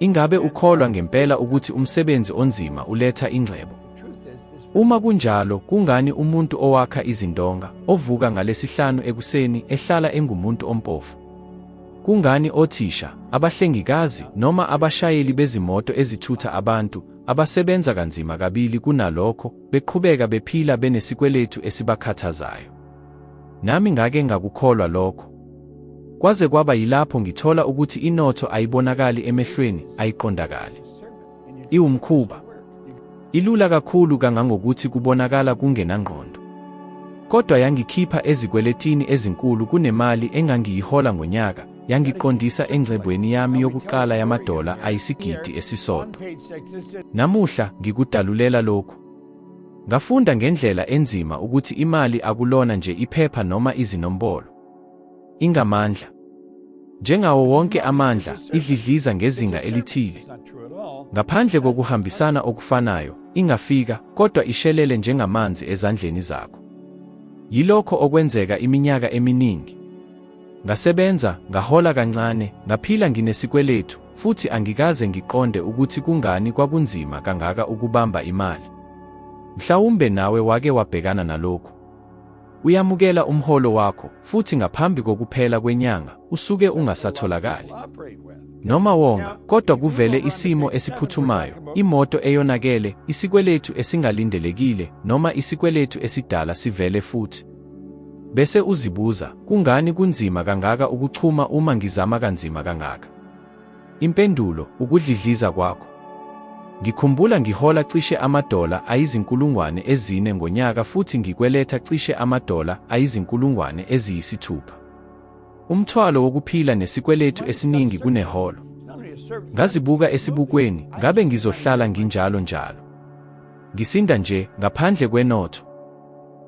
Ingabe ukholwa ngempela ukuthi umsebenzi onzima uletha ingcebo? Uma kunjalo, kungani umuntu owakha izindonga, ovuka ngalesihlanu ekuseni, ehlala engumuntu ompofu? Kungani othisha, abahlengikazi, noma abashayeli bezimoto ezithutha abantu, abasebenza kanzima kabili kunalokho, beqhubeka bephila benesikweletu esibakhathazayo? Nami ngake ngakukholwa lokho. Kwaze kwaba yilapho ngithola ukuthi inotho ayibonakali emehlweni, ayiqondakali. Iwumkhuba. Ilula kakhulu kangangokuthi kubonakala kungenangqondo. Kodwa yangikhipha ezikweletini ezinkulu kunemali engangiyihola ngonyaka, yangiqondisa engcebweni yami yokuqala yamadola ayisigidi esisodwa. Namuhla ngikudalulela lokhu. Ngafunda ngendlela enzima ukuthi imali akulona nje iphepha noma izinombolo. Ingamandla. Njengawo wonke amandla, idlidliza ngezinga elithile. Ngaphandle kokuhambisana okufanayo, ingafika, kodwa ishelele njengamanzi ezandleni zakho. Yilokho okwenzeka iminyaka eminingi. Ngasebenza, ngahola kancane, ngaphila nginesikweletu, futhi angikaze ngiqonde ukuthi kungani kwakunzima kangaka ukubamba imali. Mhlawumbe nawe wake wabhekana nalokhu. Uyamukela umholo wakho, futhi ngaphambi kokuphela kwenyanga, usuke ungasatholakali. Noma wonga, kodwa kuvele isimo esiphuthumayo, imoto eyonakele, isikweletu esingalindelekile, noma isikweletu esidala sivele futhi. Bese uzibuza, kungani kunzima kangaka ukuchuma uma ngizama kanzima kangaka? Impendulo, ukudlidliza kwakho. Ngikhumbula ngihola cishe amadola ayizinkulungwane ezine ngonyaka futhi ngikweletha cishe amadola ayizinkulungwane eziyisithupha. Umthwalo wokuphila nesikweletu esiningi kuneholo. Ngazibuka esibukweni, ngabe ngizohlala nginjalo njalo. Ngisinda nje, ngaphandle kwenotho.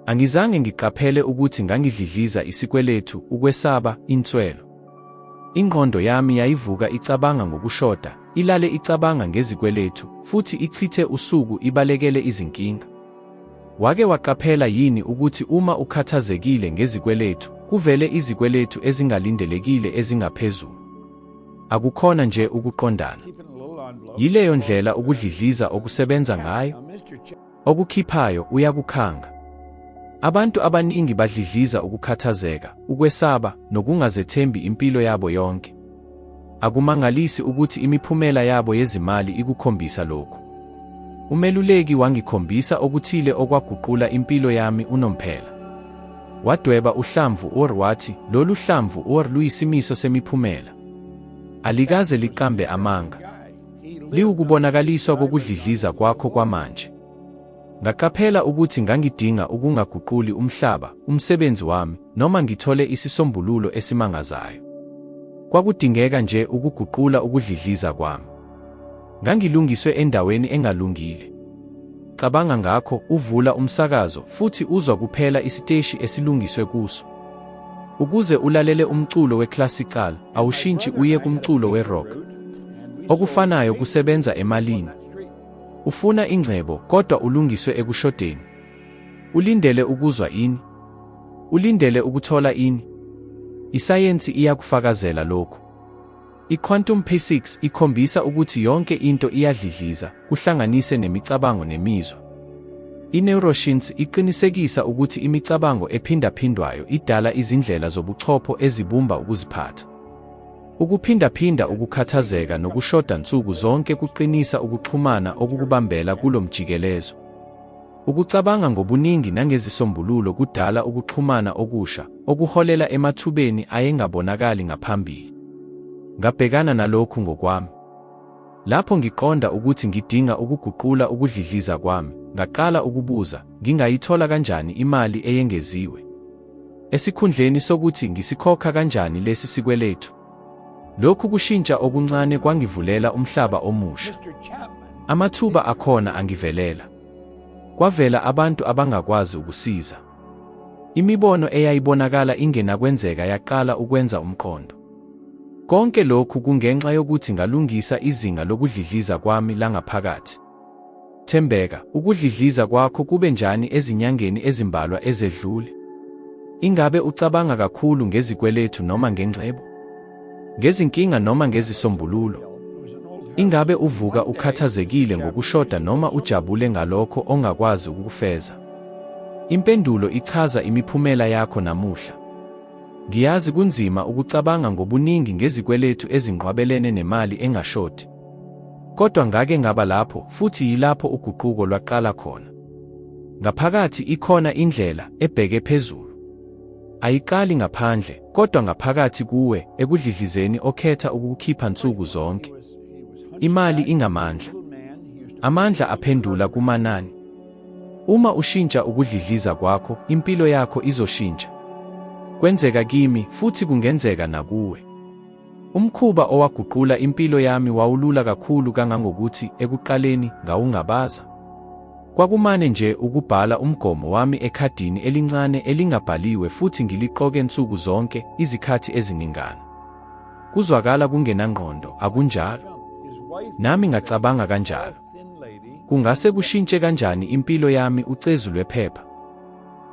Angizange ngiqaphele ukuthi ngangidlidliza isikweletu, ukwesaba, inswelo. Ingqondo yami yayivuka icabanga ngokushoda, ilale icabanga ngezikweletu, futhi ichithe usuku ibalekele izinkinga. Wake waqaphela yini ukuthi uma ukhathazekile ngezikweletu, kuvele izikweletu ezingalindelekile ezingaphezulu? Akukhona nje ukuqondana. Yileyo ndlela ukudlidliza okusebenza ngayo. Okukhiphayo uyakukhanga. Abantu abaningi badlidliza ukukhathazeka, ukwesaba, nokungazethembi impilo yabo yonke. Akumangalisi ukuthi imiphumela yabo yezimali ikukhombisa lokhu. Umeluleki wangikhombisa okuthile okwaguqula impilo yami unomphela. Wadweba uhlamvu or wathi lolu hlamvu or luyisimiso semiphumela. Alikaze liqambe amanga. Liwukubonakaliswa kokudlidliza kwakho kwamanje. Ngaqaphela ukuthi ngangidinga ukungaguquli umhlaba, umsebenzi wami, noma ngithole isisombululo esimangazayo. Kwakudingeka nje ukuguqula ukudlidliza kwami. Ngangilungiswe endaweni engalungile. Cabanga ngakho, uvula umsakazo futhi uzwa kuphela isiteshi esilungiswe kuso. Ukuze ulalele umculo we-classical, awushintshi uye kumculo we-rock. Okufanayo kusebenza emalini. Ufuna ingcebo, kodwa ulungiswe ekushodeni. Ulindele ukuzwa ini? Ulindele ukuthola ini? Isayensi iyakufakazela lokhu. I-quantum physics ikhombisa ukuthi yonke into iyadlidliza, kuhlanganise nemicabango nemizwa. I-neuroscience iqinisekisa ukuthi imicabango ephindaphindwayo idala izindlela zobuchopho ezibumba ukuziphatha. Ukuphindaphinda ukukhathazeka nokushoda nsuku zonke kuqinisa ukuxhumana okukubambela kulo mjikelezo. Ukucabanga ngobuningi nangezisombululo kudala ukuxhumana okusha, okuholela emathubeni ayengabonakali ngaphambili. Ngabhekana nalokhu ngokwami. Lapho ngiqonda ukuthi ngidinga ukuguqula ukudlidliza kwami, ngaqala ukubuza, ngingayithola kanjani imali eyengeziwe? Esikhundleni sokuthi ngisikhokha kanjani lesi sikweletu? Lokhu kushintsha okuncane kwangivulela umhlaba omusha. Amathuba akhona angivelela. Kwavela abantu abangakwazi ukusiza. Imibono eyayibonakala ingenakwenzeka yaqala ukwenza umqondo. Konke lokhu kungenxa yokuthi ngalungisa izinga lokudlidliza kwami langaphakathi. Thembeka, ukudlidliza kwakho kube njani ezinyangeni ezimbalwa ezedlule? Ingabe ucabanga kakhulu ngezikweletu noma ngengcebo? Ngezinkinga noma ngezisombululo? Ingabe uvuka ukhathazekile ngokushoda noma ujabule ngalokho ongakwazi ukukufeza? Impendulo ichaza imiphumela yakho namuhla. Ngiyazi kunzima ukucabanga ngobuningi ngezikweletu ezinqwabelene nemali engashodi. Kodwa ngake ngaba lapho futhi yilapho uguquko lwaqala khona. Ngaphakathi ikhona indlela ebheke phezulu. Ayiqali ngaphandle, kodwa ngaphakathi kuwe ekudlidlizeni okhetha ukukukhipha nsuku zonke. Imali ingamandla. Amandla aphendula kumanani. Uma ushintsha ukudlidliza kwakho, impilo yakho izoshintsha. Kwenzeka kimi futhi kungenzeka nakuwe. Umkhuba owaguqula impilo yami wawulula kakhulu kangangokuthi ekuqaleni ngawungabaza. Kwakumane nje ukubhala umgomo wami ekhadini elincane elingabhaliwe futhi ngiliqoke nsuku zonke, izikhathi eziningana. Kuzwakala kungenangqondo, akunjalo? Nami ngacabanga kanjalo. Kungase kushintshe kanjani impilo yami ucezu lwephepha?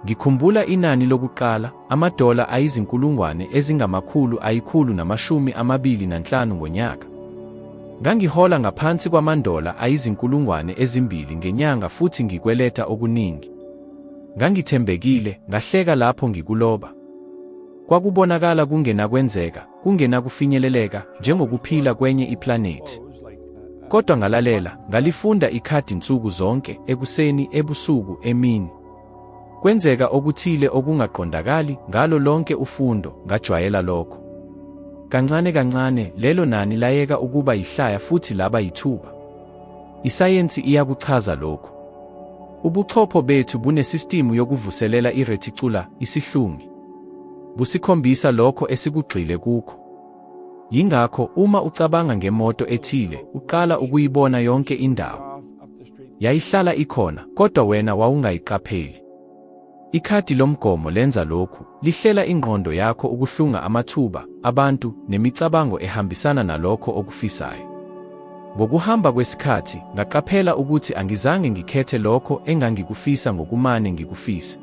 Ngikhumbula inani lokuqala, amadola ayizinkulungwane ezingamakhulu ayikhulu namashumi amabili nanhlanu ngonyaka. Ngangihola ngaphansi kwamandola ayizinkulungwane ezimbili ngenyanga futhi ngikweleta okuningi. Ngangithembekile, ngahleka lapho ngikuloba. Kwakubonakala kungenakwenzeka, kungenakufinyeleleka, njengokuphila kwenye iplanethi. Kodwa ngalalela, ngalifunda ikhadi nsuku zonke, ekuseni, ebusuku, emini. Kwenzeka okuthile okungaqondakali, ngalo lonke ufundo, ngajwayela lokho. Kancane kancane, lelo nani layeka ukuba yihlaya futhi laba yithuba. Isayensi iyakuchaza lokhu. Ubuchopho bethu bunesistimu yokuvuselela i-reticular, isihlungi. Busikhombisa lokho esikugxile kukho. Yingakho, uma ucabanga ngemoto ethile, uqala ukuyibona yonke indawo. Yayihlala ikhona, kodwa wena wawungayiqapheli. Ikhadi lomgomo lenza lokhu, lihlela ingqondo yakho ukuhlunga amathuba, abantu, nemicabango ehambisana nalokho okufisayo. Ngokuhamba kwesikhathi, ngaqaphela ukuthi angizange ngikhethe lokho engangikufisa ngokumane ngikufise.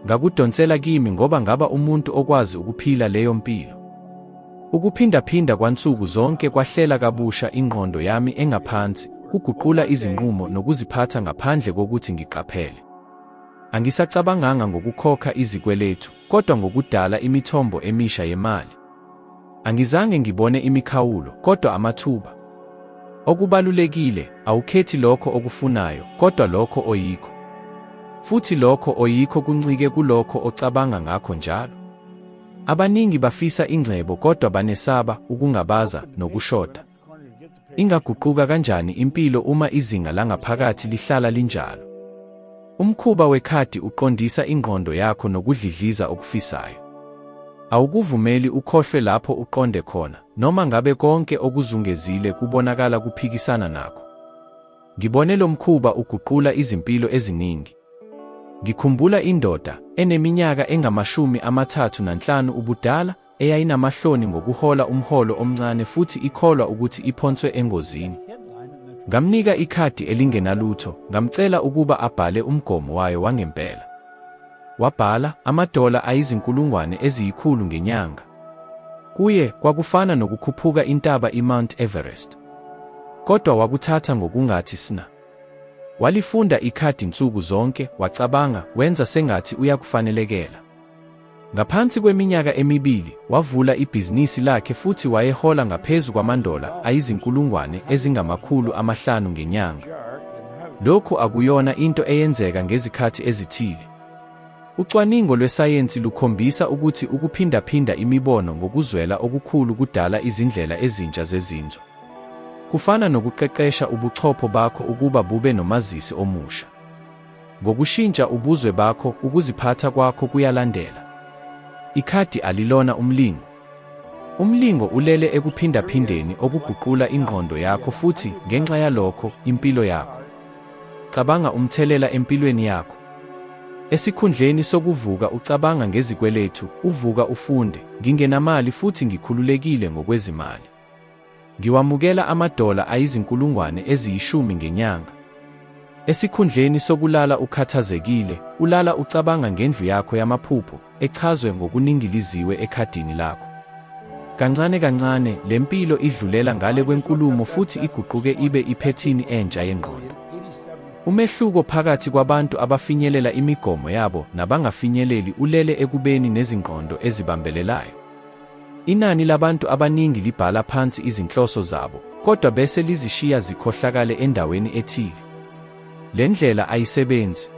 Ngakudonsela kimi ngoba ngaba umuntu okwazi ukuphila leyo mpilo. Ukuphindaphinda kwansuku zonke kwahlela kabusha ingqondo yami engaphansi, kuguqula izinqumo nokuziphatha ngaphandle kokuthi ngiqaphele. Angisacabanganga ngokukhokha izikweletu, kodwa ngokudala imithombo emisha yemali. Angizange ngibone imikhawulo, kodwa amathuba. Okubalulekile, awukhethi lokho okufunayo, kodwa lokho oyikho. Futhi lokho oyikho kuncike kulokho ocabanga ngakho njalo. Abaningi bafisa ingcebo kodwa banesaba, ukungabaza, nokushoda. Ingaguquka kanjani impilo uma izinga langaphakathi lihlala linjalo? Umkhuba wekhadi uqondisa ingqondo yakho nokudlidliza okufisayo. Awukuvumeli ukhohlwe lapho uqonde khona, noma ngabe konke okuzungezile kubonakala kuphikisana nakho. Ngibone lo mkhuba uguqula izimpilo eziningi. Ngikhumbula indoda, eneminyaka engamashumi amathathu nanhlanu ubudala, eyayinamahloni ngokuhola umholo omncane futhi ikholwa ukuthi iphonswe engozini. Ngamnika ikhadi elingenalutho, ngamcela ukuba abhale umgomo wayo wangempela. Wabhala, amadola ayizinkulungwane eziyikhulu ngenyanga. Kuye, kwakufana nokukhuphuka intaba iMount Everest. Kodwa wakuthatha ngokungathi sina. Walifunda ikhadi nsuku zonke, wacabanga, wenza sengathi uyakufanelekela. Ngaphansi kweminyaka emibili, wavula ibhizinisi lakhe futhi wayehola ngaphezu kwamandola ayizinkulungwane ezingama-500 ngenyanga. Lokhu akuyona into eyenzeka ngezikhathi ezithile. Ucwaningo lwesayensi lukhombisa ukuthi ukuphindaphinda imibono ngokuzwela okukhulu kudala izindlela ezintsha zezinzwa. Kufana nokuqeqesha ubuchopho bakho ukuba bube nomazisi omusha. Ngokushintsha ubuzwe bakho, ukuziphatha kwakho kuyalandela. Ikhadi alilona umlingo. Umlingo ulele ekuphindaphindeni okuguqula ingqondo yakho futhi, ngenxa yalokho, impilo yakho. Cabanga umthelela empilweni yakho. Esikhundleni sokuvuka ucabanga ngezikweletu, uvuka ufunde, Ngingenamali futhi ngikhululekile ngokwezimali. Ngiwamukela amadola ayizinkulungwane eziyishumi ngenyanga. Esikhundleni sokulala ukhathazekile, ulala ucabanga ngendlu yakho yamaphupho, echazwe ngokuningiliziwe ekhadini lakho. Kancane kancane, le mpilo idlulela ngale kwenkulumo futhi iguquke ibe iphethini entsha yengqondo. Umehluko phakathi kwabantu abafinyelela imigomo yabo nabangafinyeleli ulele ekubeni nezingqondo ezibambelelayo. Inani labantu abaningi libhala phansi izinhloso zabo, kodwa bese lizishiya zikhohlakale endaweni ethile. Le ndlela ayisebenzi.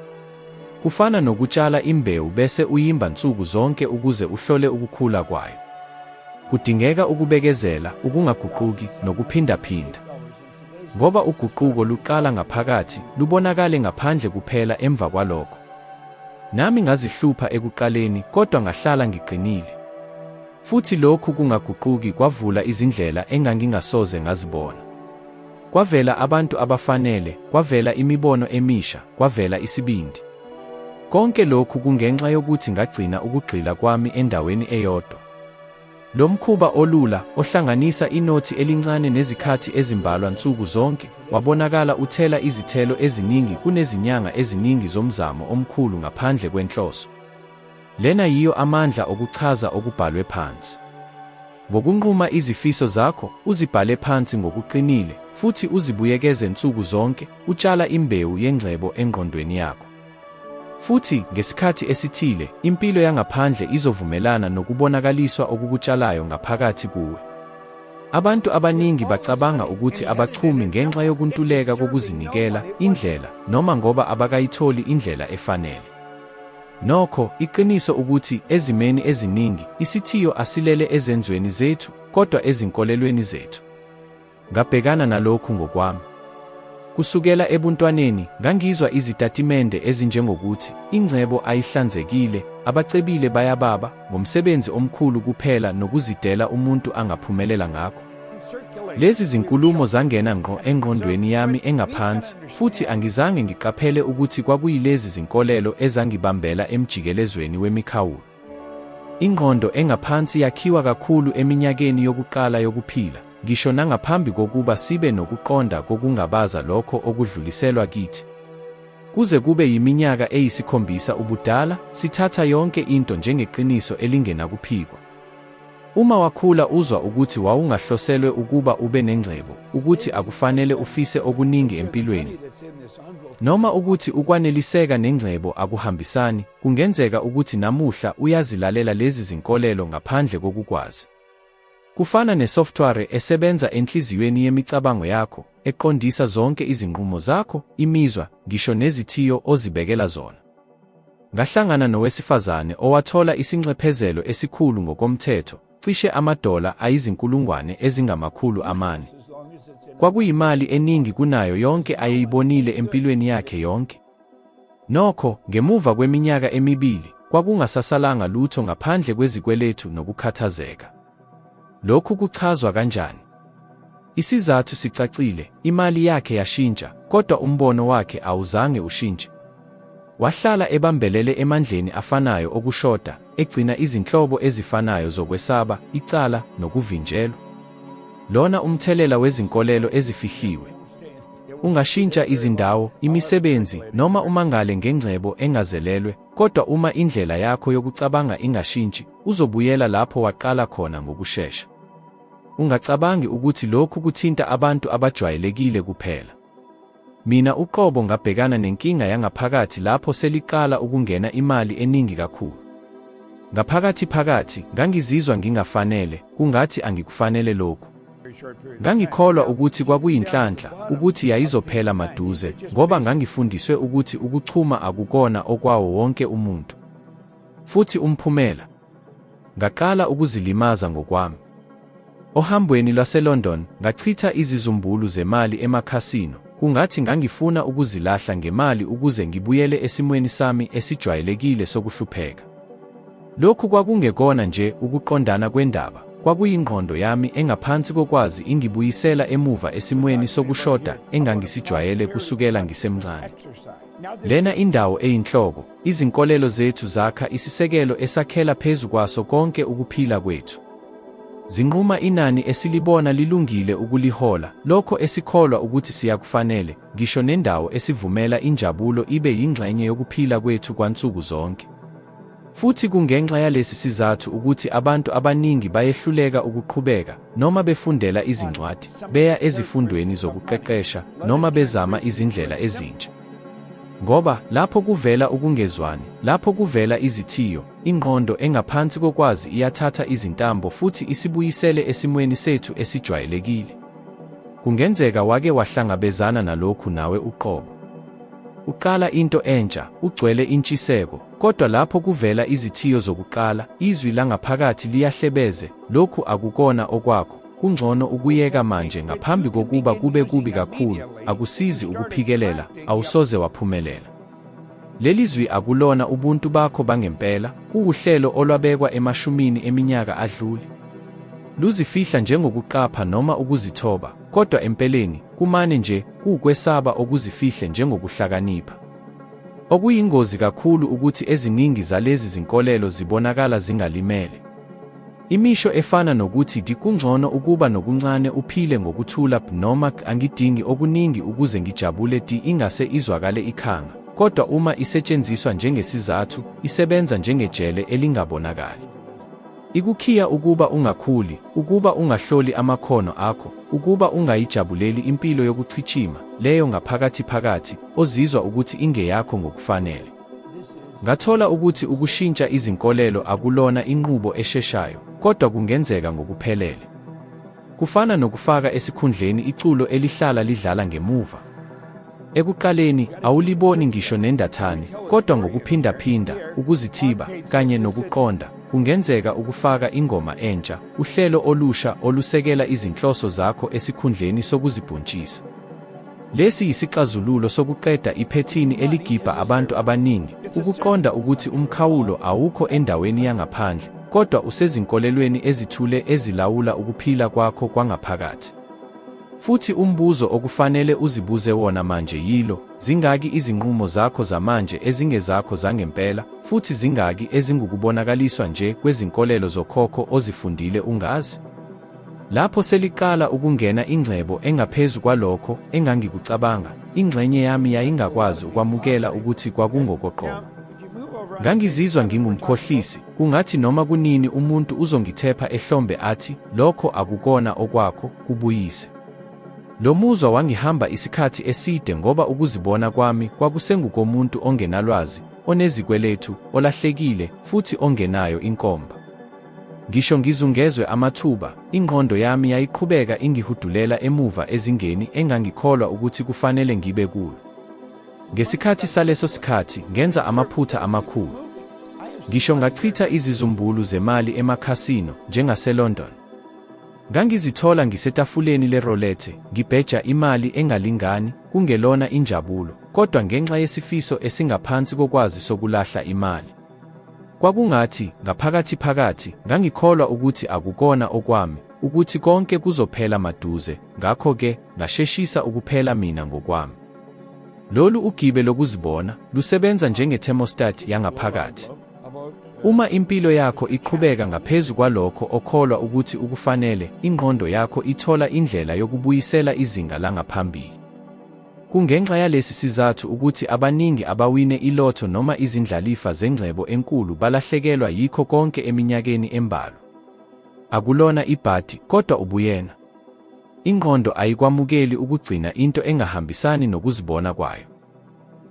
Kufana nokutshala imbewu bese uyimba nsuku zonke ukuze uhlole ukukhula kwayo. Kudingeka ukubekezela, ukungaguquki, nokuphindaphinda. Ngoba uguquko luqala ngaphakathi, lubonakale ngaphandle kuphela emva kwalokho. Nami ngazihlupha ekuqaleni, kodwa ngahlala ngiqinile. Futhi lokhu kungaguquki kwavula izindlela engangingasoze ngazibona. Kwavela abantu abafanele, kwavela imibono emisha, kwavela isibindi. Konke lokhu kungenxa yokuthi ngagcina ukugxila kwami endaweni eyodwa. Lo mkhuba olula, ohlanganisa inothi elincane nezikhathi ezimbalwa nsuku zonke, wabonakala uthela izithelo eziningi kunezinyanga eziningi zomzamo omkhulu ngaphandle kwenhloso. Lena yiyo amandla okuchaza okubhalwe phansi. Ngokunquma izifiso zakho, uzibhale phansi ngokuqinile, futhi uzibuyekeze nsuku zonke, utshala imbewu yengcebo engqondweni yakho. Futhi, ngesikhathi esithile, impilo yangaphandle izovumelana nokubonakaliswa okukutshalayo ngaphakathi kuwe. Abantu abaningi bacabanga ukuthi abachumi ngenxa yokuntuleka kokuzinikela, indlela, noma ngoba abakayitholi indlela efanele. Nokho, iqiniso ukuthi, ezimeni eziningi, isithiyo asilele ezenzweni zethu, kodwa ezinkolelweni zethu. Ngabhekana nalokhu ngokwami. Kusukela ebuntwaneni, ngangizwa izitatimende ezinjengokuthi, ingcebo ayihlanzekile, abacebile bayababa, ngomsebenzi omkhulu kuphela nokuzidela umuntu angaphumelela ngakho. Lezi zinkulumo zangena ngqo engqondweni yami engaphansi, futhi angizange ngiqaphele ukuthi kwakuyilezi zinkolelo ezangibambela emjikelezweni wemikhawulo. Ingqondo engaphansi yakhiwa kakhulu eminyakeni yokuqala yokuphila, ngisho nangaphambi kokuba sibe nokuqonda kokungabaza lokho okudluliselwa kithi. Kuze kube yiminyaka eyisikhombisa ubudala, sithatha yonke into njengeqiniso elingenakuphikwa. Uma wakhula uzwa ukuthi wawungahloselwe ukuba ube nengcebo, ukuthi akufanele ufise okuningi empilweni, noma ukuthi ukwaneliseka nengcebo akuhambisani, kungenzeka ukuthi namuhla uyazilalela lezi zinkolelo ngaphandle kokukwazi. Kufana nesoftware esebenza enhliziyweni yemicabango yakho, eqondisa zonke izinqumo zakho, imizwa, ngisho nezithiyo ozibekela zona. Ngahlangana nowesifazane owathola isinxephezelo esikhulu ngokomthetho, cishe amadola ayizinkulungwane ezingama-400. Kwakuyimali eningi kunayo yonke ayeyibonile empilweni yakhe yonke. Nokho, ngemuva kweminyaka emibili, kwakungasasalanga lutho ngaphandle kwezikweletu nokukhathazeka. Lokhu kuchazwa kanjani? Isizathu sicacile, imali yakhe yashintsha, kodwa umbono wakhe awuzange ushintshe. Wahlala ebambelele emandleni afanayo okushoda, egcina izinhlobo ezifanayo zokwesaba, icala, nokuvinjelwa. Lona umthelela wezinkolelo ezifihliwe. Ungashintsha izindawo, imisebenzi, noma umangale ngengcebo engazelelwe, kodwa uma indlela yakho yokucabanga ingashintshi, uzobuyela lapho waqala khona ngokushesha. Ungacabangi ukuthi lokhu kuthinta abantu abajwayelekile kuphela. Mina uqobo ngabhekana nenkinga yangaphakathi lapho seliqala ukungena imali eningi kakhulu. Ngaphakathi phakathi, ngangizizwa ngingafanele, kungathi angikufanele lokhu. Ngangikholwa ukuthi kwakuyinhlanhla, ukuthi yayizophela maduze, ngoba ngangifundiswe ukuthi ukuchuma akukona okwawo wonke umuntu. Futhi umphumela? Ngaqala ukuzilimaza ngokwami. Ohambweni lwaseLondon, ngachitha izizumbulu zemali emakhasino, kungathi ngangifuna ukuzilahla ngemali ukuze ngibuyele esimweni sami esijwayelekile sokuhlupheka. Lokhu kwakungekona nje ukuqondana kwendaba, kwakuyingqondo yami engaphansi kokwazi ingibuyisela emuva esimweni sokushoda engangisijwayele kusukela ngisemncane. Lena indawo eyinhloko, izinkolelo zethu zakha isisekelo esakhela phezu kwaso konke ukuphila kwethu. Zinquma inani esilibona lilungile ukulihola, lokho esikholwa ukuthi siyakufanele, ngisho nendawo esivumela injabulo ibe yingxenye yokuphila kwethu kwansuku zonke. Futhi kungenxa yalesi sizathu ukuthi abantu abaningi bayehluleka ukuqhubeka, noma befundela izincwadi, beya ezifundweni zokuqeqesha, noma bezama izindlela ezintsha. Ngoba, lapho kuvela ukungezwani, lapho kuvela izithiyo, ingqondo engaphansi kokwazi iyathatha izintambo futhi isibuyisele esimweni sethu esijwayelekile. Kungenzeka wake wahlangabezana nalokhu nawe uqobo. Uqala into entsha, ugcwele intshiseko, kodwa lapho kuvela izithiyo zokuqala, izwi langaphakathi liyahlebeze, lokhu akukona okwakho, kungcono ukuyeka manje ngaphambi kokuba kube kubi kakhulu, akusizi ukuphikelela, awusoze waphumelela. Leli zwi akulona ubuntu bakho bangempela, kuwuhlelo olwabekwa emashumini eminyaka adlule. Luzifihla njengokuqapha noma ukuzithoba, kodwa empeleni, kumane nje kuwukwesaba okuzifihle njengokuhlakanipha. Okuyingozi kakhulu ukuthi eziningi zalezi zinkolelo zibonakala zingalimele. Imisho efana nokuthi Kungcono ukuba nokuncane uphile ngokuthula noma Angidingi okuningi ukuze ngijabule ingase izwakale ikhanga, kodwa uma isetshenziswa njengesizathu, isebenza njengejele elingabonakali. Ikukhiya ukuba ungakhuli, ukuba ungahloli amakhono akho, ukuba ungayijabuleli impilo yokuchichima, leyo ngaphakathi phakathi, ozizwa ukuthi ingeyakho ngokufanele. Ngathola ukuthi ukushintsha izinkolelo akulona inqubo esheshayo, kodwa kungenzeka ngokuphelele. Kufana nokufaka esikhundleni iculo elihlala lidlala ngemuva. Ekuqaleni, awuliboni ngisho nendathane, kodwa ngokuphindaphinda, ukuzithiba, kanye nokuqonda, kungenzeka ukufaka ingoma entsha, uhlelo olusha olusekela izinhloso zakho esikhundleni sokuzibhuntshisa. Lesi yisixazululo sokuqeda iphethini eligibha abantu abaningi, ukuqonda ukuthi umkhawulo awukho endaweni yangaphandle, kodwa usezinkolelweni ezithule ezilawula ukuphila kwakho kwangaphakathi. Futhi umbuzo okufanele uzibuze wona manje yilo, zingaki izinqumo zakho zamanje ezingezakho zangempela, futhi zingaki ezingukubonakaliswa nje kwezinkolelo zokhokho ozifundile ungazi? Lapho seliqala ukungena ingcebo engaphezu kwalokho engangikucabanga, ingxenye yami yayingakwazi ukwamukela ukuthi kwakungokoqobo. Ngangizizwa ngingumkhohlisi, kungathi noma kunini umuntu uzongithepha ehlombe athi, lokho akukona okwakho, kubuyise. Lo muzwa wangihamba isikhathi eside ngoba ukuzibona kwami kwakusengukomuntu ongenalwazi, onezikweletu, olahlekile, futhi ongenayo inkomba. Ngisho ngizungezwe amathuba, ingqondo yami yayiqhubeka ingihudulela emuva ezingeni engangikholwa ukuthi kufanele ngibe kulo. Ngesikhathi saleso sikhathi, ngenza amaphutha amakhulu. Ngisho ngachitha izizumbulu zemali emakhasino, njengaseLondon. Ngangizithola ngisetafuleni le-roulette, ngibheja imali engalingani, kungelona injabulo, kodwa ngenxa yesifiso esingaphansi kokwazi sokulahla imali. Kwakungathi, ngaphakathi phakathi, ngangikholwa ukuthi akukona okwami, ukuthi konke kuzophela maduze, ngakho-ke, ngasheshisa ukuphela mina ngokwami. Lolu ugibe lokuzibona, lusebenza njenge-thermostat yangaphakathi. Uma impilo yakho iqhubeka ngaphezu kwalokho okholwa ukuthi ukufanele, ingqondo yakho ithola indlela yokubuyisela izinga langaphambili. Kungenxa yalesi sizathu ukuthi abaningi abawine i-lotto noma izindlalifa zengcebo enkulu balahlekelwa yikho konke eminyakeni embalwa. Akulona ibhadi, kodwa ubuyena. Ingqondo ayikwamukeli ukugcina into engahambisani nokuzibona kwayo.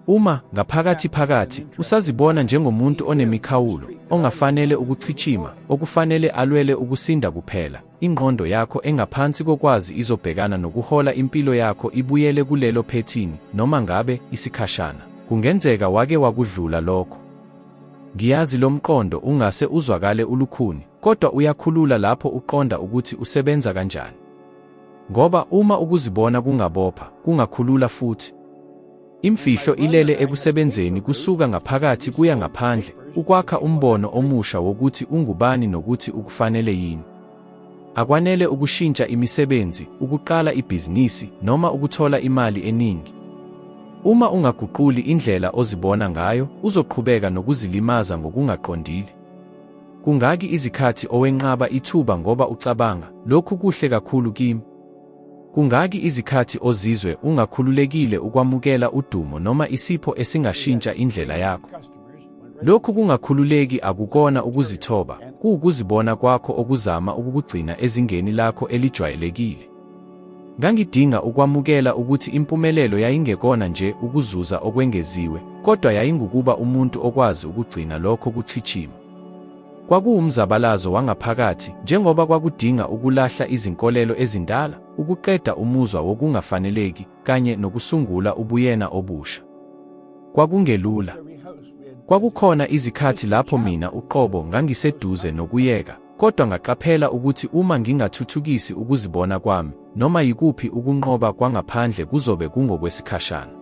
Uma, ngaphakathi phakathi, usazibona njengomuntu onemikhawulo, ongafanele ukuchichima, okufanele alwele ukusinda kuphela, ingqondo yakho engaphansi kokwazi izobhekana nokuhola impilo yakho ibuyele kulelo phethini, noma ngabe, isikhashana, kungenzeka wake wakudlula lokho. Ngiyazi lo mqondo ungase uzwakale ulukhuni, kodwa uyakhulula lapho uqonda ukuthi usebenza kanjani. Ngoba uma ukuzibona kungabopha, kungakhulula futhi. Imfihlo ilele ekusebenzeni kusuka ngaphakathi kuya ngaphandle, ukwakha umbono omusha wokuthi ungubani nokuthi ukufanele yini. Akwanele ukushintsha imisebenzi, ukuqala ibhizinisi, noma ukuthola imali eningi. Uma ungaguquli indlela ozibona ngayo, uzoqhubeka nokuzilimaza ngokungaqondile. Kungaki izikhathi owenqaba ithuba ngoba ucabanga, lokhu kuhle kakhulu kimi? Kungaki izikhathi ozizwe ungakhululekile ukwamukela udumo noma isipho esingashintsha indlela yakho? Lokhu kungakhululeki akukona ukuzithoba, kuwukuzibona kwakho okuzama ukukugcina ezingeni lakho elijwayelekile. Ngangidinga ukwamukela ukuthi impumelelo yayingekona nje ukuzuza okwengeziwe, kodwa yayingukuba umuntu okwazi ukugcina lokho kuchichima. Kwakuwumzabalazo wangaphakathi, njengoba kwakudinga ukulahla izinkolelo ezindala, ukuqeda umuzwa wokungafaneleki, kanye nokusungula ubuyena obusha. Kwakungelula. Kwakukhona izikhathi lapho mina uqobo ngangiseduze nokuyeka, kodwa ngaqaphela ukuthi uma ngingathuthukisi ukuzibona kwami, noma yikuphi ukunqoba kwangaphandle kuzobe kungokwesikhashana.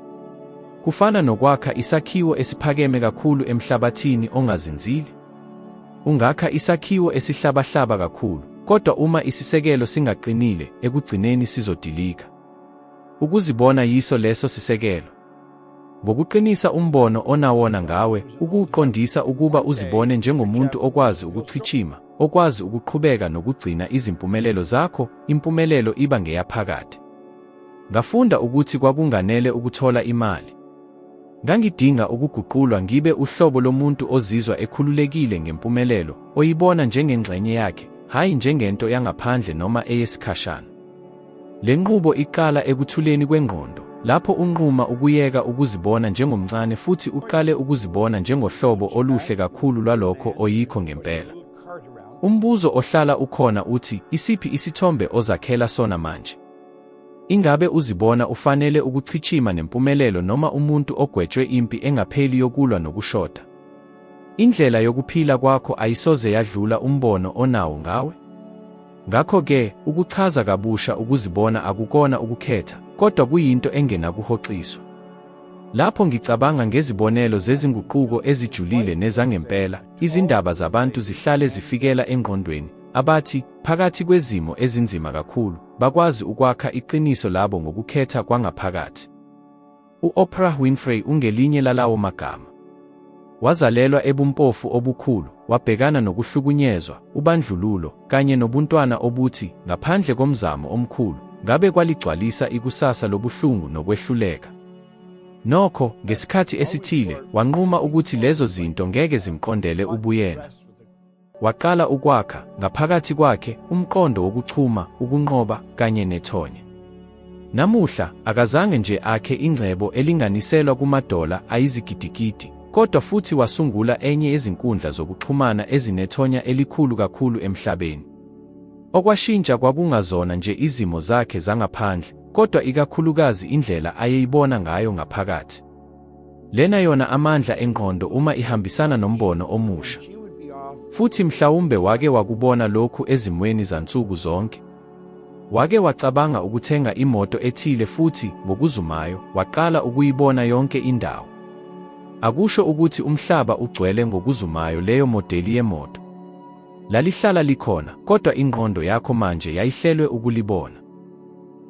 Kufana nokwakha isakhiwo esiphakeme kakhulu emhlabathini ongazinzile. Ungakha isakhiwo esihlabahlaba kakhulu, kodwa uma isisekelo singaqinile, ekugcineni sizodilika. Ukuzibona yiso leso sisekelo. Ngokuqinisa umbono onawona ngawe, ukuwuqondisa ukuba uzibone njengomuntu okwazi ukuchichima, okwazi ukuqhubeka nokugcina izimpumelelo zakho, impumelelo iba ngeyaphakade. Ngafunda ukuthi kwakunganele ukuthola imali. Ngangidinga ukuguqulwa ngibe uhlobo lomuntu ozizwa ekhululekile ngempumelelo, oyibona njengengxenye yakhe, hhayi njengento yangaphandle noma eyesikhashana. Le nqubo iqala ekuthuleni kwengqondo, lapho unquma ukuyeka ukuzibona njengomncane futhi uqale ukuzibona njengohlobo oluhle kakhulu lwalokho oyikho ngempela. Umbuzo ohlala ukhona uthi, isiphi isithombe ozakhela sona manje? Ingabe uzibona ufanele ukuchichima nempumelelo noma umuntu ogwetshwe impi engapheli yokulwa nokushoda? Indlela yokuphila kwakho ayisoze yadlula umbono onawo ngawe. Ngakho-ke, ukuchaza kabusha ukuzibona akukona ukukhetha, kodwa kuyinto engenakuhoxiswa. Lapho ngicabanga ngezibonelo zezinguquko ezijulile nezangempela, izindaba zabantu zihlale zifikela engqondweni, abathi, phakathi kwezimo ezinzima kakhulu, bakwazi ukwakha iqiniso labo ngokukhetha kwangaphakathi. U-Oprah Winfrey ungelinye lalawo magama. Wazalelwa ebumpofu obukhulu, wabhekana nokuhlukunyezwa, ubandlululo, kanye nobuntwana obuthi, ngaphandle komzamo omkhulu, ngabe kwaligcwalisa ikusasa lobuhlungu nokwehluleka. Nokho, ngesikhathi esithile, wanquma ukuthi lezo zinto ngeke zimqondele ubuyena. Waqala ukwakha, ngaphakathi kwakhe, umqondo wokuchuma, ukunqoba, kanye nethonya. Namuhla, akazange nje akhe ingcebo elinganiselwa kumadola ayizigidigidi, kodwa futhi wasungula enye yezinkundla zokuxhumana ezinethonya elikhulu kakhulu emhlabeni. Okwashintsha kwakungazona nje izimo zakhe zangaphandle, kodwa ikakhulukazi indlela ayeyibona ngayo ngaphakathi. Lena yona amandla engqondo uma ihambisana nombono omusha. Futhi mhlawumbe wake wakubona lokhu ezimweni zansuku zonke. Wake wacabanga ukuthenga imoto ethile futhi, ngokuzumayo, waqala ukuyibona yonke indawo. Akusho ukuthi umhlaba ugcwele ngokuzumayo leyo modeli yemoto. Lalihlala likhona, kodwa ingqondo yakho manje yayihlelwe ukulibona.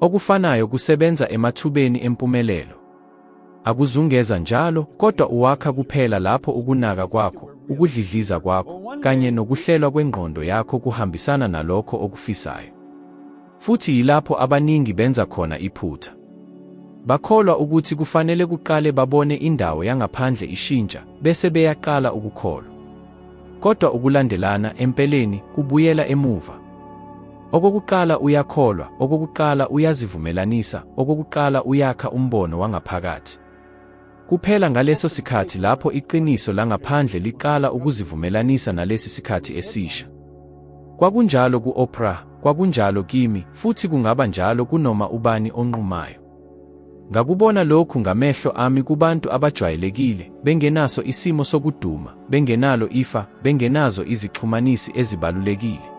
Okufanayo kusebenza emathubeni empumelelo. Akuzungeza njalo, kodwa uwakha kuphela lapho ukunaka kwakho, ukudlidliza kwakho, kanye nokuhlelwa kwengqondo yakho kuhambisana nalokho okufisayo. Futhi yilapho abaningi benza khona iphutha. Bakholwa ukuthi kufanele kuqale babone indawo yangaphandle ishintsha, bese beyaqala ukukholwa. Kodwa ukulandelana, empeleni, kubuyela emuva. Okokuqala uyakholwa, okokuqala uyazivumelanisa, okokuqala uyakha umbono wangaphakathi. Kuphela ngaleso sikhathi lapho iqiniso langaphandle liqala ukuzivumelanisa nalesi sikhathi esisha. Kwakunjalo ku-Oprah, kwakunjalo kimi, futhi kungaba njalo kunoma ubani onqumayo. Ngakubona lokhu ngamehlo ami kubantu abajwayelekile, bengenaso isimo sokuduma, bengenalo ifa, bengenazo izixhumanisi ezibalulekile.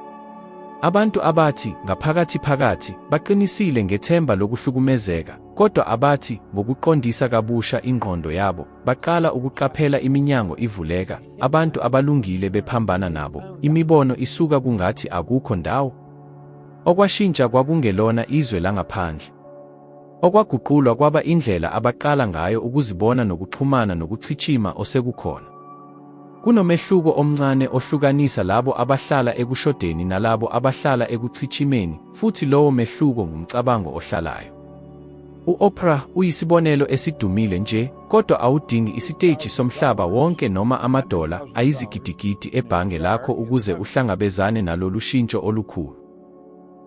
Abantu abathi, ngaphakathi phakathi, baqinisile ngethemba lokuhlukumezeka, kodwa abathi, ngokuqondisa kabusha ingqondo yabo, baqala ukuqaphela iminyango ivuleka, abantu abalungile bephambana nabo, imibono isuka kungathi akukho ndawo. Okwashintsha kwakungelona izwe langaphandle. Okwaguqulwa kwaba indlela abaqala ngayo ukuzibona nokuxhumana nokuchichima osekukhona. Kunomehluko omncane ohlukanisa labo abahlala ekushodeni nalabo abahlala ekuchichimeni, futhi lowo mehluko ngumcabango ohlalayo. U-Oprah uyisibonelo esidumile nje, Kodwa awudingi isiteji somhlaba wonke noma amadola ayizigidigidi ebhange lakho ukuze uhlangabezane nalolu shintsho olukhulu.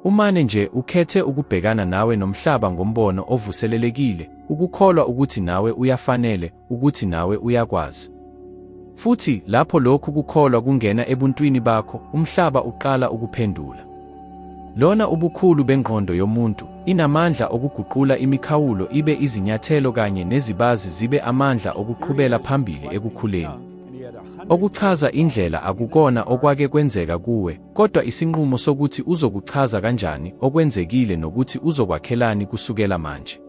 Umane nje ukhethe ukubhekana nawe nomhlaba ngombono ovuselelekile, ukukholwa ukuthi nawe uyafanele, ukuthi nawe uyakwazi. Futhi lapho lokhu kukholwa kungena ebuntwini bakho, umhlaba uqala ukuphendula. Lona ubukhulu bengqondo yomuntu, inamandla okuguqula imikhawulo ibe izinyathelo kanye nezibazi zibe amandla okuqhubela phambili ekukhuleni. Okuchaza indlela akukona okwake kwenzeka kuwe, kodwa isinqumo sokuthi uzokuchaza kanjani okwenzekile nokuthi uzokwakhelani kusukela manje.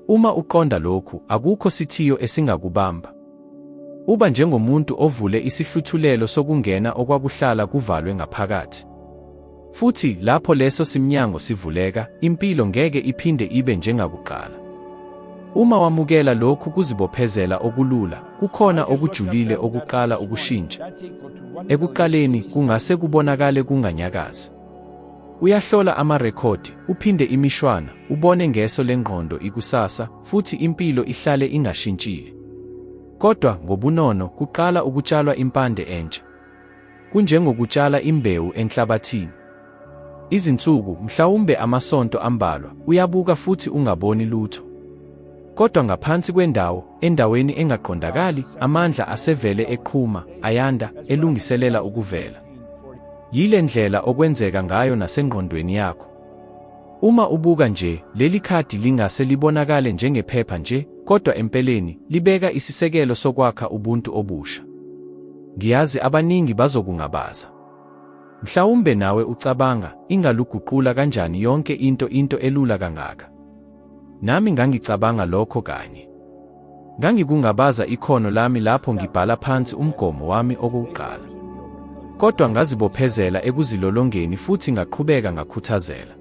Uma uqonda lokhu, akukho sithiyo esingakubamba. Uba njengomuntu ovule isihluthulelo sokungena okwakuhlala kuvalwe ngaphakathi. Futhi lapho leso simnyango sivuleka, impilo ngeke iphinde ibe njengakuqala. Uma wamukela lokhu kuzibophezela okulula, kukhona okujulile okuqala ukushintsha. Ekuqaleni, kungase kubonakale kunganyakazi. Uyahlola amarekhodi, uphinde imishwana, ubone ngeso lengqondo ikusasa, futhi impilo ihlale ingashintshile. Kodwa, ngobunono, kuqala ukutshalwa impande entsha. Kunjengokutshala imbewu enhlabathini. Izinsuku, mhlawumbe amasonto ambalwa, uyabuka futhi ungaboni lutho. Kodwa ngaphansi kwendawo, endaweni engaqondakali, amandla asevele eqhuma, ayanda, elungiselela ukuvela. Yile ndlela okwenzeka ngayo nasengqondweni yakho. Uma ubuka nje, leli khadi lingase libonakale njengephepha nje, kodwa empeleni, libeka isisekelo sokwakha ubuntu obusha. Ngiyazi abaningi bazokungabaza. Mhlawumbe nawe ucabanga, ingaluguqula kanjani yonke into into elula kangaka? Nami ngangicabanga lokho kanye. Ngangikungabaza ikhono lami lapho ngibhala phansi umgomo wami okokuqala. Kodwa ngazibophezela ekuzilolongeni futhi ngaqhubeka ngakhuthazela.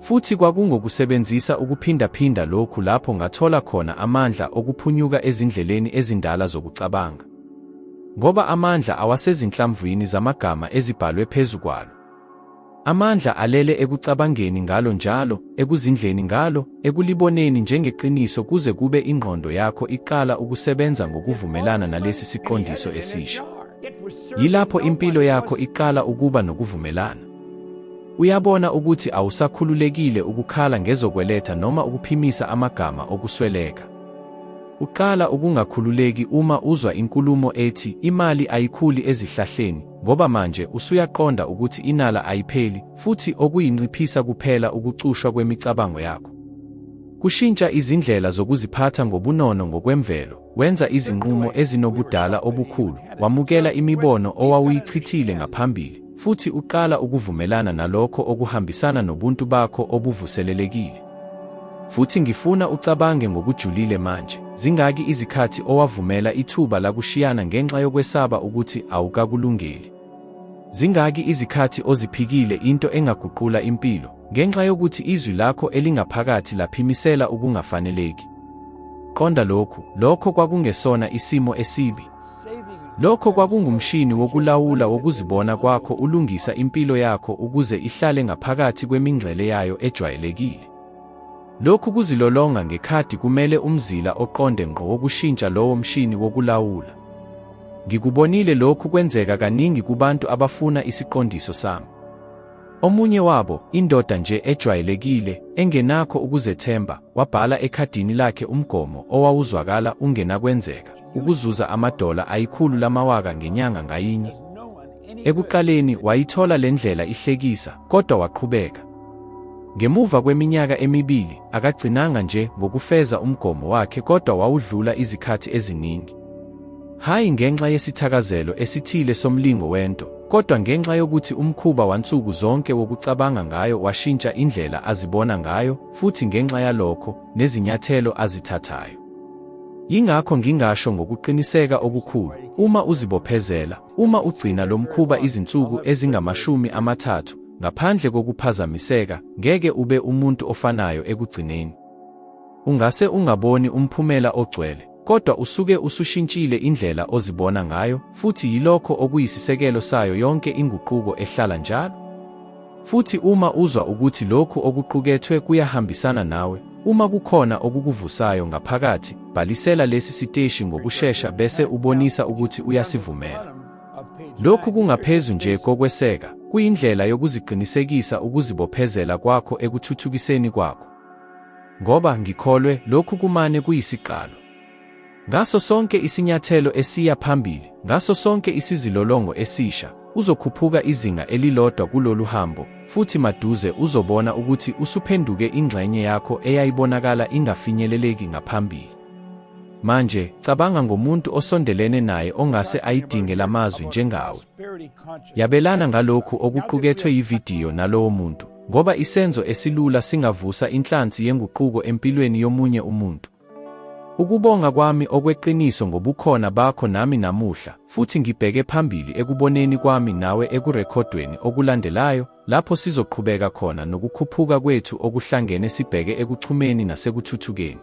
Futhi kwakungokusebenzisa ukuphindaphinda lokhu lapho ngathola khona amandla okuphunyuka ezindleleni ezindala zokucabanga. Ngoba amandla awasezinhlamvwini zamagama ezibhalwe phezu kwalo. Amandla alele ekucabangeni ngalo njalo, ekuzindleni ngalo, ekuliboneni njengeqiniso kuze kube ingqondo yakho iqala ukusebenza ngokuvumelana nalesi siqondiso esisha. Yilapho impilo yakho iqala ukuba nokuvumelana. Uyabona ukuthi awusakhululekile ukukhala ngezokweletha noma ukuphimisa amagama okusweleka. Uqala ukungakhululeki uma uzwa inkulumo ethi imali ayikhuli ezihlahleni ngoba manje usuyaqonda ukuthi inala ayipheli futhi okuyinciphisa kuphela ukucushwa kwemicabango yakho. Kushintsha izindlela zokuziphatha ngobunono ngokwemvelo, wenza izinqumo ezinobudala obukhulu, wamukela imibono owawuyichithile ngaphambili, futhi uqala ukuvumelana nalokho okuhambisana nobuntu bakho obuvuselelekile. Futhi ngifuna ucabange ngokujulile manje, zingaki izikhathi owavumela ithuba lakushiyana ngenxa yokwesaba ukuthi awukakulungeli? Zingaki izikhathi oziphikile into engaguqula impilo, ngenxa yokuthi izwi lakho elingaphakathi laphimisela ukungafaneleki? Qonda lokhu, lokho kwakungesona isimo esibi. Lokho kwakungumshini wokulawula wokuzibona kwakho ulungisa impilo yakho ukuze ihlale ngaphakathi kwemingcele yayo ejwayelekile. Lokhu kuzilolonga ngekhadi kumele umzila oqonde ngqo wokushintsha lowo mshini wokulawula. Ngikubonile lokhu kwenzeka kaningi kubantu abafuna isiqondiso sami. Omunye wabo, indoda nje ejwayelekile, engenakho ukuzethemba, wabhala ekhadini lakhe umgomo owawuzwakala ungenakwenzeka, ukuzuza amadola ayikhulu lamawaka ngenyanga ngayinye. Ekuqaleni wayithola le ndlela ihlekisa, kodwa waqhubeka. Ngemuva kweminyaka emibili, akagcinanga nje ngokufeza umgomo wakhe kodwa wawudlula izikhathi eziningi. Hhayi ngenxa yesithakazelo esithile somlingo wento, kodwa ngenxa yokuthi umkhuba wansuku zonke wokucabanga ngayo washintsha indlela azibona ngayo, futhi ngenxa yalokho, nezinyathelo azithathayo. Yingakho ngingasho ngokuqiniseka okukhulu, uma uzibophezela, uma ugcina lo mkhuba izinsuku ezingama-30, ngaphandle kokuphazamiseka, ngeke ube umuntu ofanayo ekugcineni. Ungase ungaboni umphumela ogcwele, kodwa usuke usushintshile indlela ozibona ngayo, futhi yilokho okuyisisekelo sayo yonke inguquko ehlala njalo. Futhi uma uzwa ukuthi lokhu okuqukethwe kuyahambisana nawe, uma kukhona okukuvusayo ngaphakathi, Bhalisela lesi siteshi ngokushesha bese ubonisa ukuthi uyasivumela. Lokhu kungaphezu nje kokweseka, kuyindlela yokuziqinisekisa ukuzibophezela kwakho ekuthuthukiseni kwakho. Ngoba, ngikholwe, lokhu kumane kuyisiqalo. Ngaso sonke isinyathelo esiya phambili, ngaso sonke isizilolongo esisha, uzokhuphuka izinga elilodwa kulolu hambo, futhi maduze uzobona ukuthi usuphenduke ingxenye yakho eyayibonakala ingafinyeleleki ngaphambili. Manje, cabanga ngomuntu osondelene naye ongase ayidinge lamazwi njengawe. Yabelana ngalokhu okuqukethwe yividiyo nalowo muntu, ngoba isenzo esilula singavusa inhlansi yenguquko empilweni yomunye umuntu. Ukubonga kwami okweqiniso ngobukhona bakho nami namuhla, futhi ngibheke phambili ekuboneni kwami nawe ekurekhodweni okulandelayo, lapho sizoqhubeka khona nokukhuphuka kwethu okuhlangene sibheke ekuchumeni nasekuthuthukeni.